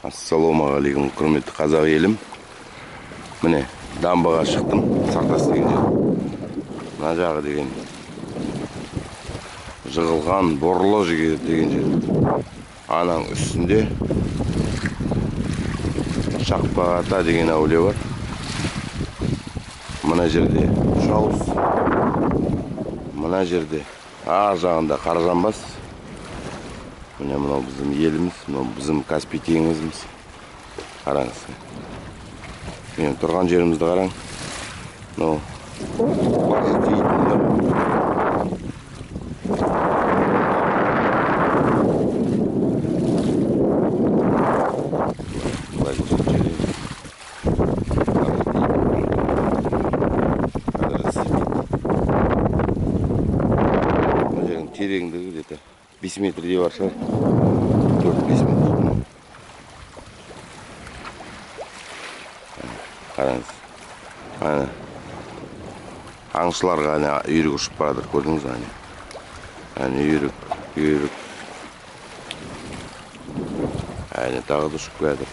Ассалаумағалейкум, құрметті қазақ елім. Міне, дамбаға шықтым, Сартас деген жер. Мына жағы деген жығылған борлы жер деген жер. Анаң үстінде Шақпақ ата деген әулие бар. Мына жерде Шауыз, мына жерде ар жағында Қаражанбас. Міне мынау біздің еліміз, мынау біздің Каспий теңізіміз. Қараңыз. Мен тұрған жерімізді қараң. Мынау Баржы дейтін. Былай көрсетіп жіберейін. Мына жердің тереңдігі где-то 5 метрдей бар шығар. 4-5 метр. Қараңыз. Ана аңшыларға ана үйрек ұшып баратыр, көрдіңіз бе ане? Әне үйрек, үйрек. Әне тағы да ұшып келатыр.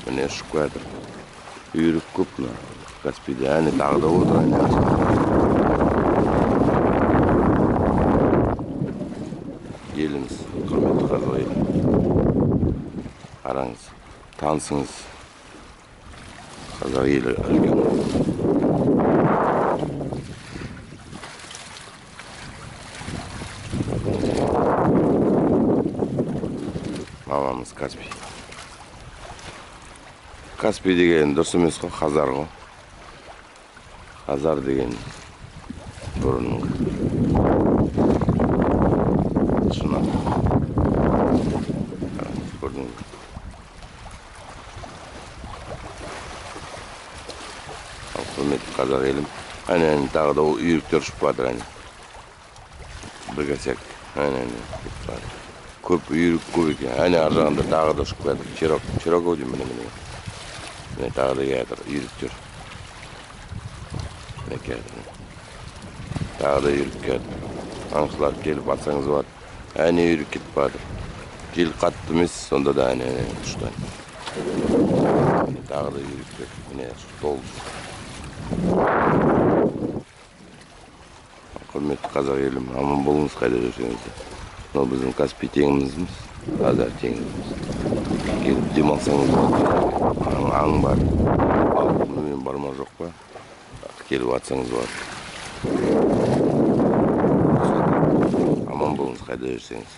Міне ұшып келатыр. Үйрек көп мына Каспийде. Әне тағы да отыр, әне. Еліміз, құрметті қазақ елі. Қараңыз, танысыңыз. Қазақ елі үлкен. Мамамыз Каспий. Каспий деген дұрыс емес қой, Хазар ғой. Хазар деген бұрынғы. Шын аты. Қараңыз, көрдіңіз бе? Ал, құрметті қазақ елім. Әне, әне, тағы да ол үйректер ұшып баратыр, әне. Бір косяк. Әне, әне, кетіп баратыр. Көп үйрек көп екен. Әне, ар жағында тағы да ұшып баратыр. Чирок, чирок ау деймін, міне, міне. Міне, тағы да келатыр үйректер. Міне келатыр. Тағы да үйрек келатыр. Аңшылар келіп атсаңыз болады. Әне үйрек кетіп баратыр. Жел қатты емес, сонда да әне, әне, ұшты. Міне, тағы да үйректер. Міне, толды. Құрметті қазақ елім, аман болыңыз қайда жүрсеңіз де. Мынау біздің Каспий теңізіміз, Хазар теңізіміз. Келіп демалсаңыз болады. Аң бар. Балық білмеймін, бар ма жоқ па? Келіп атсаңыз болады. Аман болыңыз қайда жүрсеңіз.